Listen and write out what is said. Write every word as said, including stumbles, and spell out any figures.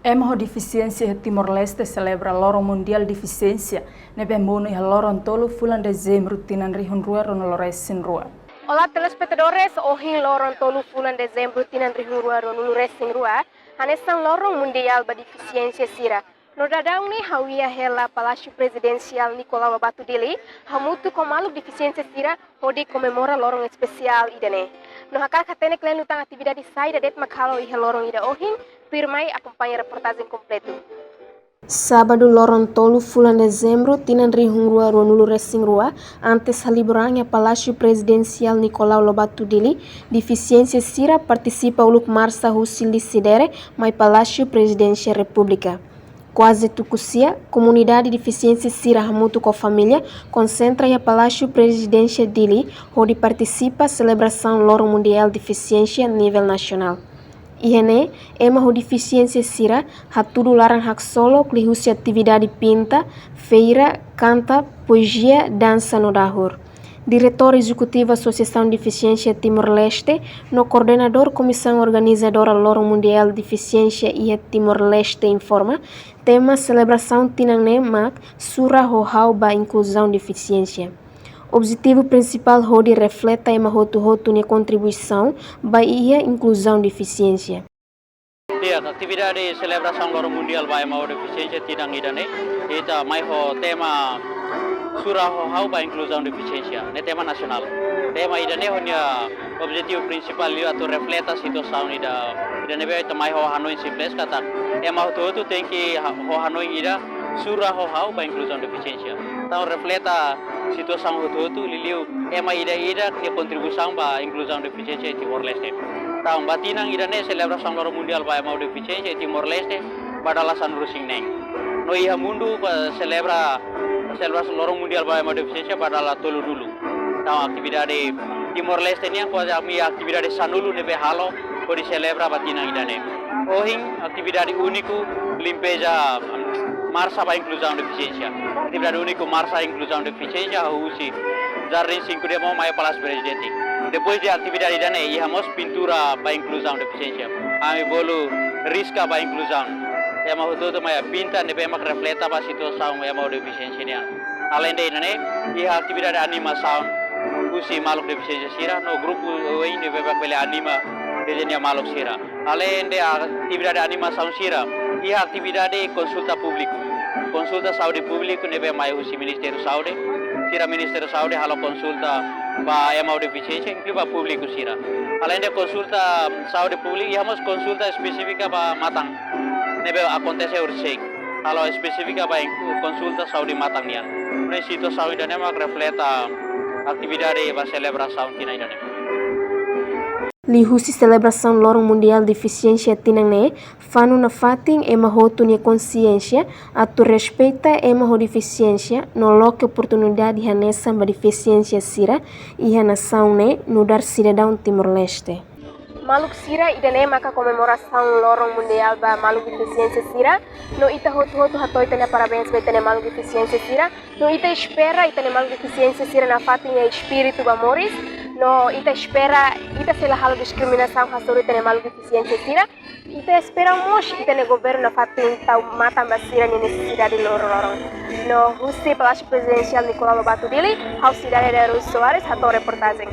Ema ho defisiénsia iha Timor-Leste selebra Loron Mundiál Defisiénsia ne'ebé monu iha loron tolu fulan Dezembru tinan rihun rua ruanulu resin rua. Olá, telespetadores, ohin loron tolu fulan Dezembru tinan rihun rua ruanulu resin rua, hanesan Loron Mundiál ba Defisiénsia sira. No daudaun ne'e ha'u iha hela Palásiu Prezidensiál Nicolau Lobato Dili, hamutuk ho maluk defisiénsia sira hodi komemora loron espesiál ida-ne'e. No hakarak hatene kle'an liután atividade saida de'it mak halo iha loron ida ohin, tuirmai akompaña reportajen kompletu. Sábadu loron tolu fulan Dezembru tinan rihun rua ruanulu resin rua, antes halibur an iha Palásiu Prezidensiál Nicolau Lobato Dili, defisiénsia sira partisipa uluk marsa husi Lisidere mai Palásiu Prezidénsia Repúblika. Kuaze tuku sia, komunidade defisiénsia sira hamutuk ho família konsentra iha Palásiu Prezidénsia Dili hodi partisipa selebrasaun Loron Mundiál Defisiénsia nivel nasionál. Iha ne'e, ema ho defisiénsia sira hatudu laran haksolok liuhusi atividade pinta, feira, kanta, poezia, dansa no dahur. Diretór Ezekutivu Asosiasaun Defisiénsia Timor-Leste no koordenadór Komisaun Organizadora Loron Mundiál Defisiénsia iha Timor-Leste informa, tema selebrasaun tinan ne'e mak Sura ho Ha'u ba Inkluzaun Defisiénsia. Objetivu prinsipál hodi refleta ema hotu-hotu nia kontribuisaun ba iha inkluzaun defisiénsia. Di'ak, atividade selebrasaun Loron Mundiál ba ema ho defisiénsia tinan ida-ne'e, ita mai ho tema Sura ho Ha'u ba Inkluzaun Defisiénsia, ne'e tema nasionál. Tema ida-ne'e ho nia objetivu prinsipál liu atu refleta situasaun ida, ida ne'ebé ita mai ho hanoin simples katak ema hotu-hotu tenke ha-, ho hanoin ida, sura ho ha'u ba inkluzaun defisiénsia. Entaun refleta situasaun hotu-hotu, liuliu ema ida-idak nia kontribuisaun ba inkluzaun defisiénsia iha Timor-Leste. Entaun ba tinan ida-ne'e selebrasaun Loron Mundiál ba ema ho defisiénsia iha Timor-Leste ba dala sanulu-resin-neen. No iha mundu ba selebra, selebra Loron Mundiál ba ema ho defisiénsia ba dala tolunulu. Entaun atividade Timor-Leste nian kuaze ami atividade sanulu ne'ebé halo hodi selebra ba tinan ida-ne'e. Ohin atividade úniku limpeza, marsa ba inkluzaun defisiénsia. Atividade úniku marsa inkluzaun defisiénsia husi Jardín Cinco de Maio mai Palásiu Prezidente. Depois de atividade ida-ne'e iha mós pintura ba inkluzaun defisiénsia. Ami bolu riska ba inkluzaun. Ema hotu-hotu mai pinta ne'ebé mak refleta ba situasaun ema ho defisiénsia nian. Aleinde ida-ne'e, iha atividade animasaun husi maluk defisiénsia sira, no grupu oin ne'ebé mak bele anima dezeña maluk sira. Aleinde atividade animasaun sira, iha atividade konsulta públiku. Konsulta saúde públiku ne'ebé mai husi Ministériu Saúde. Sira Ministériu Saúde halo konsulta ba ema ho defisiénsia, inklui ba públiku sira. Aleinde konsulta saúde públiku, iha mós konsulta espesífika ba matan. Ne'ebé akontese urgente. Halo espesífika ba konsulta saúde matan nian. Ne'e situasaun ida-ne'e mak refleta atividade ba selebrasaun tinan ida-ne'e. Liuhusi selebrasaun Loron Mundiál Defisiénsia tinan ne'e, fanu nafatin ema hotu nia konsiénsia atu respeita ema ho defisiénsia no loke oportunidade hanesan ba defisiénsia sira iha nasaun ne'e nu'udar sidadaun Timor-Leste. Maluk sira, ida-ne'e maka komemorasaun Loron Mundiál ba maluk defisiénsia sira. No ita hotu-hotu hato'o ita-nia parabéns ba ita-nia maluk defisiénsia sira. No ita espera ita-nia maluk defisiénsia sira nafatin iha espíritu ba moris. No ita espera ita sei la halo diskriminasaun hasoru ita-nia maluk defisiénsia sira. Ita espera mós ita-nia governu nafatin tau matan ba sira-nia nesesidade loroloron. No husi Palásiu Prezidensiál Nicolau Lobato Dili, ha'u Cidália da Luz Soares, hato'o reportajen.